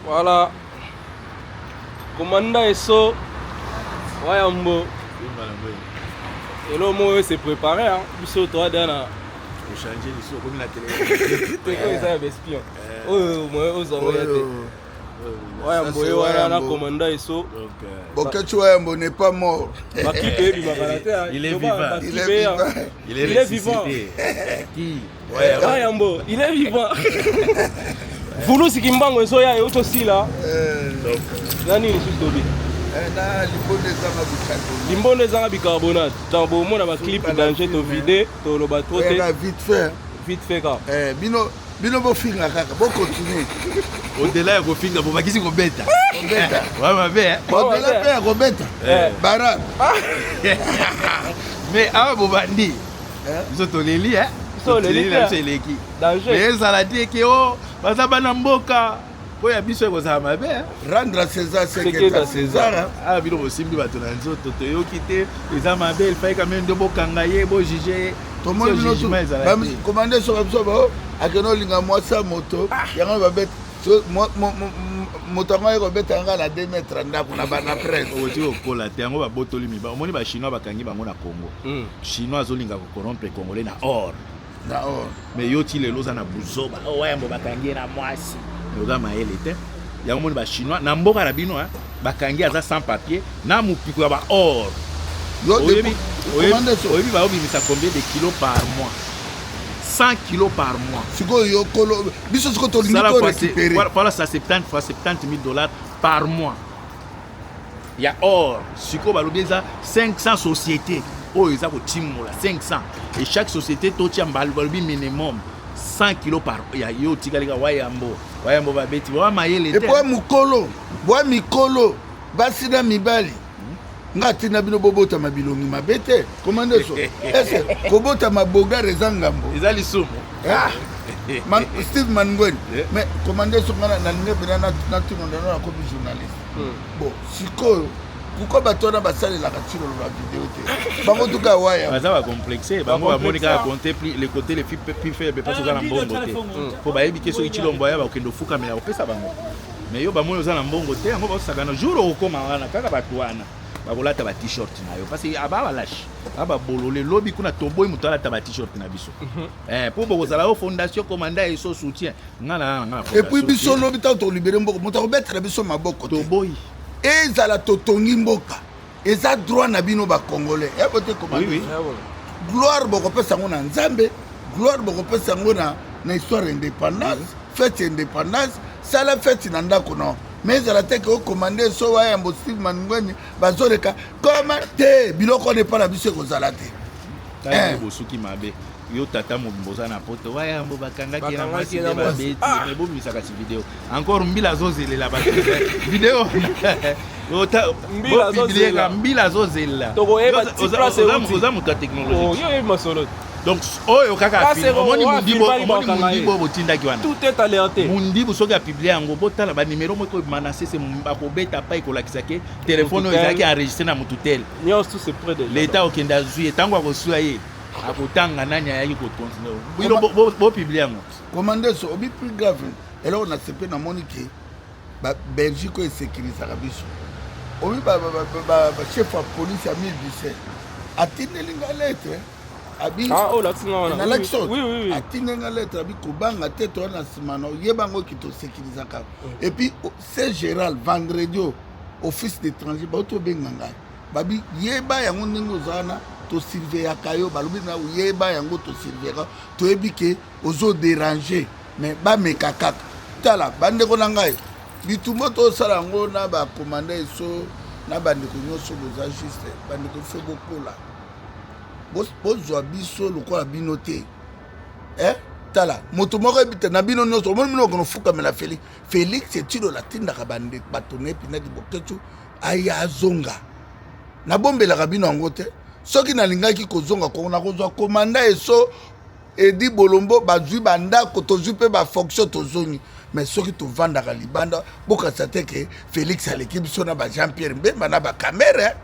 Voilà. Commanda Esso Wayambo. Hello moi c'est préparé hein. Biso toi dana. Changer lisusu okomi na tele. Teko eza ya espion. Oyo moi ozango ya te. Wayambo ye wana na commanda Esso. Boketshu Wayambo n'est pas mort. Bakipe ebimaka na te. Il est vivant. Il est vivant. Il est, Il est vivant. Qui? Wayambo, il est vivant. Vulusi Kimbangu ezoya euti osila. Na nini lisusu tobi? Na limbondo ezanga bicarbonate. Limbondo ezanga bicarbonate. Donc bomona ba clip danger to vide, toloba trop te. Vite fait. Vite fait kaka. Eh, bino bino bofinga kaka bocontinue. Au-delà ya kofinga bobakisi kobeta. Kobeta. Wa mabe. Au-delà mpe ya kobeta. Bara. Mais awa bobandi. Biso toleli eh. Toleli na biso eleki. Danger. Mais ezala te ke o baza bana mboka. Po ya biso ekozala mabe. Rendre à César ce qui est à César. Ah bino bosimbi bato na nzoto toyoki te eza mabe il fallait quand même nde bokanga ye bojuge ye. Tomoni bino commande soka biso bao akende olinga mwasi ya moto yango babeta moto yango aye kobeta nga na 2 mètre ndako na bana presse. Okoki kokola te yango babotoli miba omoni ba chinois bakangi bango na Congo. Chinois azolinga kocorrompre congolais na or. Na or. Mais yo ti lelo oza na buzoba. Oh wayambo bakangi ye na mwasi. Mais oza mayele te. Yango moni ba chinois na mboka na bino hein bakangi aza sans papier na mupiko ya ba or. Oyebi oyebi ba obimisa combien de kilos par mois? 100 kilos par mois. Sikoyo yo kolo biso sikoyo tolingi to récupérer. Voilà ça 70 fois 70 000 dollars par mois. Ya or sikoyo balobi eza 500 sociétés oyo eza kotimola 500 et chaque société totia balobi minimum 100 kilos par ya yo otikali kaka wayambo wayambo babeti wa mayele te. Epo mokolo bwa mikolo basi na mibali nga atinda bino bobotama bilongi mabe te komande so ese kobotama bogar eza ngambo eza lisumu. Man, Steve Mangweni mais komande so nga nalingi mpena natuna ndano nakomi journaliste. Bon sikoyo pourquoi bato wana basalelaka Tshilolo ba video te bango tuka waya baza ba complexe bango bamoni kaka compter plus le côté le plus faible parce oza na mbongo te po bayebi ke soki Tshilombo aya bakokende ofukamela kopesa bango mais yo bamoni oza na mbongo te yango baosakana jour okokoma wana kaka bato wana bakolata ba t-shirt na yo parce que aba balashe aba bolole lobi kuna toboyi moto alata ba t-shirt na biso po bokozala yo fondation commanda eso soutien nga na nga et puis biso lobi ntango tolibere mboka moto akobetela biso maboko te toboyi ezala totongi mboka eza droit na bino ba congolais ya bote oui, oui. Gloire bokopesa yango na Nzambe, gloire bokopesa yango na na histoire indépendance, fête indépendance, sala fête na ndako na mais ezala te ke okomande so wayambo Steve Mangweni bazoleka koma te biloko wana epai na biso ekozala te. Bosuki mabe yo tata mobimba oza na poto wayambo bakangaki na mwasi nde babeti mais bobimisaka si video encore mbila azozelela bato video mbila azozelela oza moto ya technologie donc oyo kaka omoni mundibu botindaki wana mundibu soki apublie yango botala banimero moko ebima na sese bakobeta pa ekolakisa ke telefone oyo ezalaki enregistré na motu tel leta okende azwi ye ntango akoswa ye akotanga nani ayaki kocontinue bino bopublie yango. Commande so obi plus grave eloko na sepe namoni ke ba Belgique oyo esekirisaka biso obi bachef ya police ya 1017 atindeli nga lettre abi nalakisi atindeli nga lettre abi kobanga te toya na nsima na oyeba yango ki tosekirisaka. Et puis c'est Gérald vendredi office d'étranger bauti obenga ngai babi yeba yango ndenge oza wana tosurveillaka yo balobi na oyeba yango tosurveillaka toyebi ke ozoderange mais bameka kaka tala bandeko na ngai bitumba tosala yango na bakomanda eso na bandeko nyonso boza juste bandeko fo bokola bozwa biso lokola bino te tala moto moko yebi te na bino nyonso omoni bino okona ofukamela Félix. Félix Tshilolo atindaka bato na ye mpinaki Boketshu aya azonga nabombelaka bino yango te soki nalingaki kozonga Kongo nakozwa komanda eso Edi Bolombo bazwi bandako tozwi mpe bafonction tozongi mais soki tovandaka libanda bokasa te ke Félix aleki biso na ba Jean Pierre Mbemba na bakamere.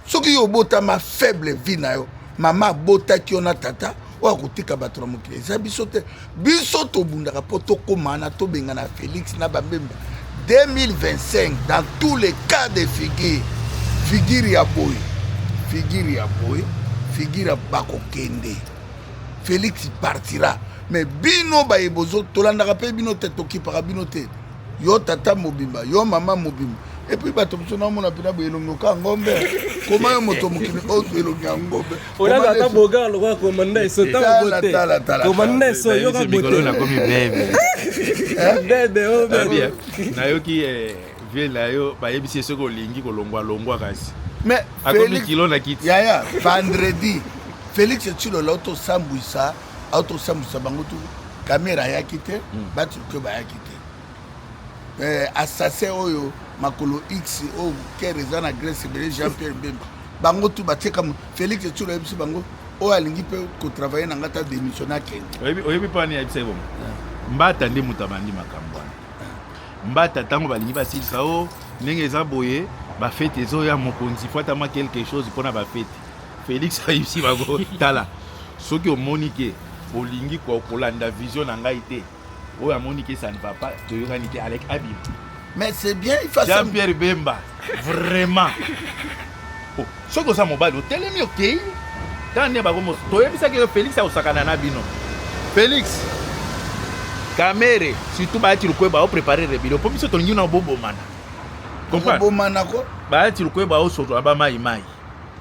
Soki yo obotama faible vie na yo mama abotaki yo na tata oyo akotika bato na mokili eza biso te biso tobundaka mpo tokóma na tobenga na Félix na bambemba. 2025, dans tous les cas de figure, figure ya boye, figure ya boye, figure ya bakokende, Félix partira. Mais bino baye bozo tolandaka mpe bino te, tokipaka bino te. Yo tata mobimba, yo mama mobimba, et puis bato mosusu naomona mpena boye elongi oka ngombe. Koma yo moto mokili oyo elongi ya ngombe. Olaka ata bogar lokola komanda eso. Tala, tala, tala. Komanda eso, yoka. Mikolo bote nakomi bebe. Bebe o bebe. Nayoki vie na yo, bayebisi ye soki olingi kolongwa, longwa kasi. Mais akomi Félix kilo na kiti. Yaya, vendredi Félix Tshilolo autosambwisa, autosambwisa bango tu. Kamerhe ayaki te, batuke bayaki te. Assassin oyo makolo x oyo kere eza na Grèce ebele, Jean Pierre Bemba, bango tu batieka. Félix Tshilolo ayebisi bango, oyo alingi mpe kotravailler na nga ta démission, akende. Oyebi mpo ani ayebisa ye bongo? Mbata nde moto abandi makambo wana. Mbata, ntango balingi basilisa o ndenge eza boye, bafêtes ezoya, mokonzi faut atama quelque chose mpona bafêtes. Félix ayebisi bango: tala, soki omoni ke olingi kolanda vision na ngai te, oyo amoni ke ça ne va pas, toyokani te, alek abima. Mais c'est bien, il faut Jean Pierre Bemba, vraiment. Oh, soki oza mobali, otelemi, okei. Ntango nde bango toyebisaki yo, Félix akosakana na bino. Félix, Kamerhe, surtout bayati lukweba, baoprépare rébellion mpo biso tolingi na bobomana. Comprendre? Kobomana ko. Bayati lukweba, baosotola bamai mai.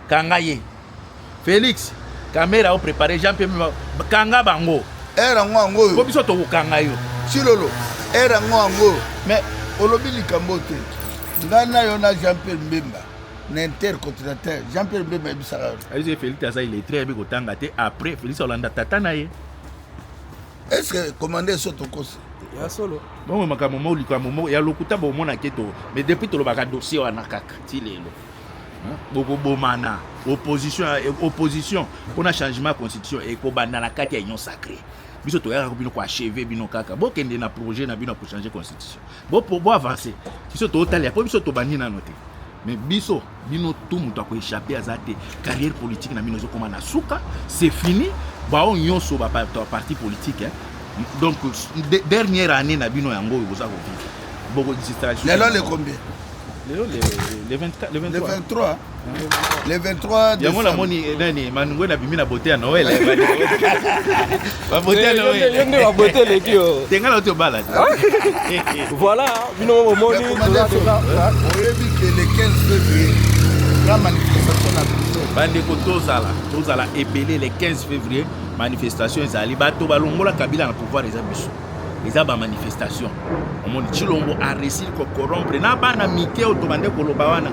Kanga ye, Félix. Kamerhe aoprépare, Jean Pierre Bemba, kanga bango. Ere yango yango mpo oyo. Biso tokokanga yo. Tshilolo, ere yango yango oyo. Mais olobi likambo te. Ngai na yo na Jean Pierre Mbemba na Intercontinental, Jean Pierre Mbemba ayebisaka yo. Ayebisi Félix aza illettré, ayebi kotanga te. Après Félix alanda tata na ye. Est ce que commande so tokosi? Ya solo. Bongo makambo moko, likambo moko ya lokuta bomonake to. Mais depuis tolobaka dossier wana kaka ti lelo. Hein? Bokobomana. Opposition, opposition mpona changement ya constitution ekobanda na kati ya Union sacrée. Biso toyaka bino koachever bino kaka, bokende na projet na bino ya kochanger constitution, boavance. Biso totalela mpo biso tobandi nano te. Mais biso, bino tu, moto akoéchappe aza te. Carrière politique na bino ezokóma na suka, c'est fini. Bao nyonso bato ya parti politique, hein? Donc dernière année na bino yango oyo boza kovivre, bokodistraction. Lelo le combien? Lelo le 24, le Le 23. 23, le 23 Yango décembre. Namoni nani, Manungwe nabimi na beauté ya Noël, babeauté ya Yo Noël. nde babote eleki yo. Te, ngai na oti obala te. Voilà, bino bomoni. Mais commandant, oyebi ke le 15 février, grand manifestation na Bruxelles. Bandeko, tozala ebele le 15 février. Manifestation ezali. Bato balongola Kabila na pouvoir eza biso, eza bamanifestation. Omoni, Tshilombo aréussir kocorrompre na bana mike oyo tobande koloba wana,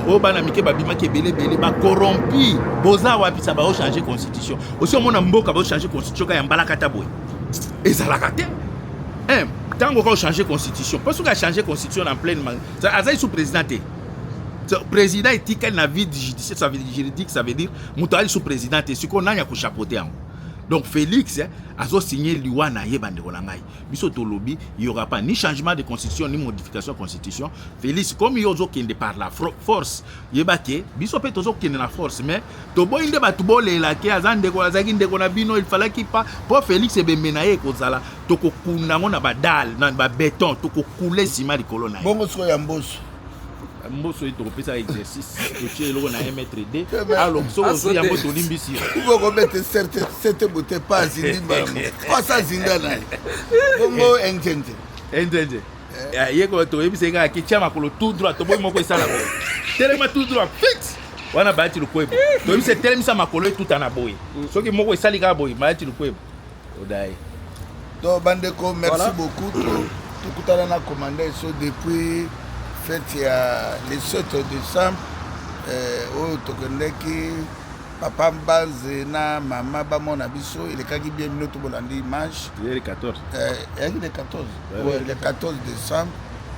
oyo bana mike babimaki ebele ebele, bacorrompi. Boza wapisa baochange constitution osi? Omona mboka baochange constitution ka ya mbalakata boye? Ezalaka te. Ntango ka ochange constitution, mpo soki achange constitution na pleine, azali sous président te. Président etikali na vide judiciaire, ça veut dire juridique, ça veut dire moto azali sous président te. Sikoyo nani akochapeauter yango? Donc Félix azosigne liwa na ye. Bandeko na ngai, biso tolobi il y aura pas ni changement de constitution ni modification de constitution. Félix, comme yo ozokende par la force, yeba ke biso mpe tozokende na force. Mais toboyi nde bato bolela ke aza ndeko, azalaki ndeko na bino, il fallaki pas. Mpo Félix, ebembe na ye ekozala, tokokunda yango na badalles, na babéton, tokokule nsima likolo na ye. Bongo sikoyo ya Mboso? Mboso ye tokopesa exercice, totie eloko na 1 mètre d. Alors soki ozwi yango, tolimbisi yo. Bokobete sete bote pa azindi mbala po asa azinda na ye bongo enjenje. Enjenje ye toyebisa ye kaka ketia makolo tout droit. Toboyi moko esala boye, telema tout droit, fixe wana. Bayati lukwebo, toyebisa etelemisa makolo etuta na boye. Soki moko esali kaka boye, bayati lukwebo odaye. Donc bandeko, merci beaucoup. Tokutana na commandant Eso depuis fête ya le 7 décembre, oyo tokendeki papa Mbanze na mama bamona biso. Elekaki bien, bino tobolandi image. Le 14. Eyaki le 14. Ouais, le 14 décembre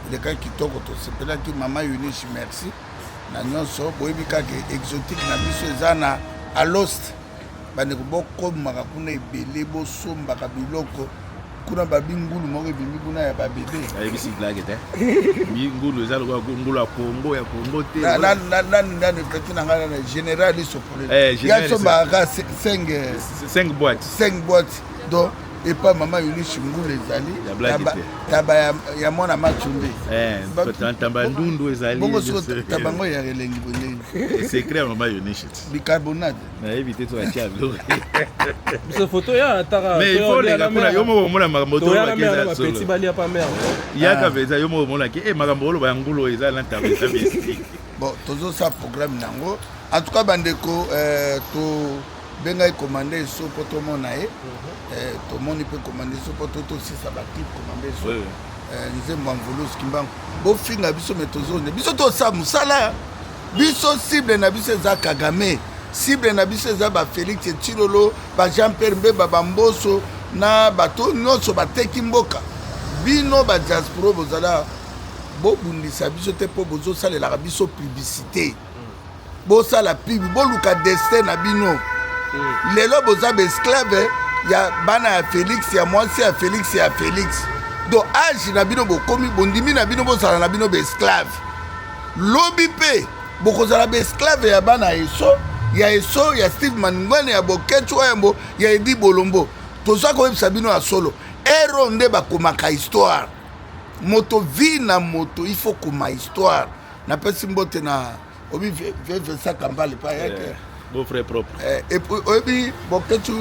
elekaki kitoko, tosepelaki. Mama Eunice, merci na nyonso. Boyebi kaka Exotique na biso eza na Alost. Bandeko, bokomaka kuna ebele, bosombaka biloko kuna. Babi ngulu moko ebimi kuna ya babebe. Ayebisi blague te, ngulu eza lokola ngulu ya Kongo, ya Kongo te. Nani nani, petit na ngai nani, général Isopole, ya sombaka kaka 5. 5 boîtes. 5 boîtes. Donc Epa mama Eunice Ngulu ezali. Taba ya mwana Machumbe. Eh, tamba ndundu ezali. Bongo siko taba ngo ya elengi bonde. Secret ya mama Eunice. Bicarbonate. Nayebi te to atia biloko. Biso photo ya ataka. Mais il faut leka kuna yo moko omona makambo to ba keza solo. Petit balia pa mère. Yaka veza yo moko omona ke eh makambo oloba ya ngulu eza na taba eza mystique. Bon, tozo sa programme nango. En tout cas bandeko euh, to bengaki commande eso mpo tomona ye mhm. tomoni mpe commande eso mpo totosisa baclip commande eso nzembo ya mvuluzi kimbangu bofinga biso me tozonde biso tosala mosala biso cible na biso eza kagame cible na biso eza bafélix etshilolo ba jean pierre mbemba bamboso na bato nyonso bateki mboka bino badiaspora bozala bobundisa biso te mpo bozosalelaka biso publicité bosala pub boluka destin na bino hmm. lelo boza baesclave ya bana ya Felix ya mwasi ya Felix ya Felix donc age na bino bokomi bondimi na bino bozala na bino baesclave lobi mpe bokozala baesclave ya bana ya eso ya eso ya Steve Maningwane ya Boketshu Wayambo ya Edi Bolombo toza koyebisa bino ya solo ero nde bakomaka histoire moto vie na moto il faut koma histoire napesi mbote na obi vieux Kambale pa yake yeah. Beau frère propre. Eh, et puis oyebi Boketshu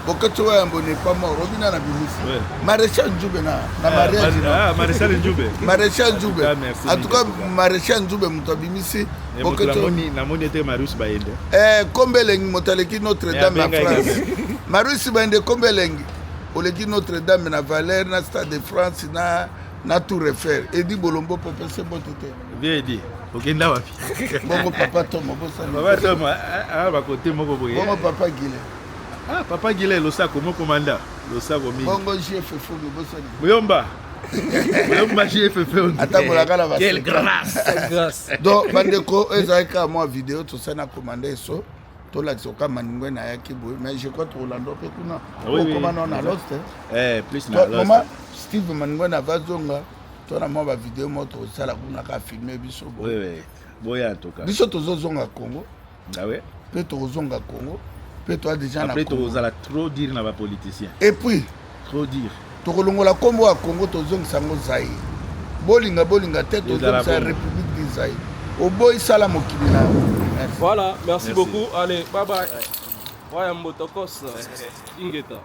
Boketshu Wayambo n'est pas mort obi na na bimisi ouais. Maréchal Nzube na na eh, mariage ah, ah, Maréchal Nzube Maréchal Nzube ah, merci, en tout cas Maréchal Nzube moto abimisi eh, Boketshu namoni ete Marius Bayende eh kombe elengi moto aleki Notre Dame na France Marius Bayende kombe elengi oleki Notre Dame na Valère na Stade de France na na Tour Eiffel Edi Bolombo pepese mbote te Vieux Edi okenda wapi bongo papa Tom obosani papa Tom ah bakote moko boye bongo papa Gile ah papa Gile losako moko manda losako mingi bongo JF Fumi obosani Muyomba Muyomba JF Fumi atambolaka na quelle grâce grâce donc bandeko ezalaki kaka mwa video tosali na commande eso tolakisa oka maningwe nayaki boye mais je crois tokolanda mpe kuna okoma nao na lost eh, plus na lost Steve maningwe na vazonga to na mwa bavideo moko tokosala kuna ka filme biso boya en tout cas biso tozozonga Congo ah ouais? mpe tokozonga Congo mpe toa déjà na Après tokozala trop dire na bapoliticien et puis trop dire tokolongola nkombo ya Congo tozongisa yango Zaïre bolinga bolinga te tozongisa République du Zaïre oboyi sala mokili na yo. Voilà, merci, merci beaucoup. Allez, bye bye. Waya Mbotokos, Ingeta.